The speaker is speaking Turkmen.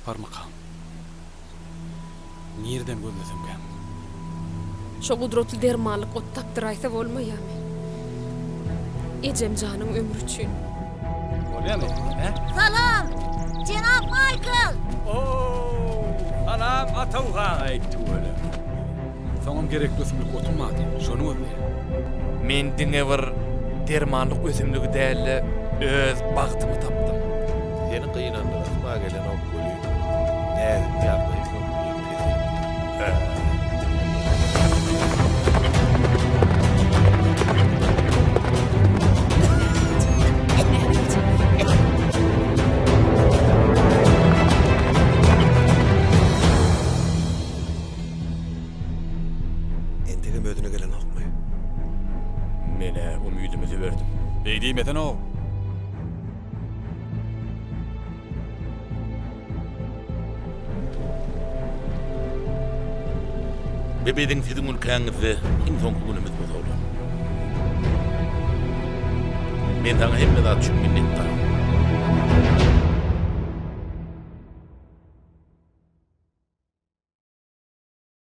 taparmykam? Nireden gözlesemkäm? Şo gudratly dermanlyk ot tapdyraýsa bolmaýamy? Ejem janyň ömri üçin. Bolýamy, hä? Salam, jenap Maýkl! O-ow! Salam, Atawhan! Aý, tüweleme. Soňam gerekli ösümlik otum bardy, şony gözleýän. Men diňe bir dermanlyk ösümligi däl-de, öz bagtymy tapdym. Seni gynandyrasym-a gelenok welin, Näziň ýagdaýy öňküden peselipdir. Entegem özüne gelenokmy? Men-ä umydymyzy berdim. Beý diýmesene-ow. Bu biziň siziň ülkäňizde iň soňky günümiz boz oglan. Men saňa hemme zat üçin minnetdar.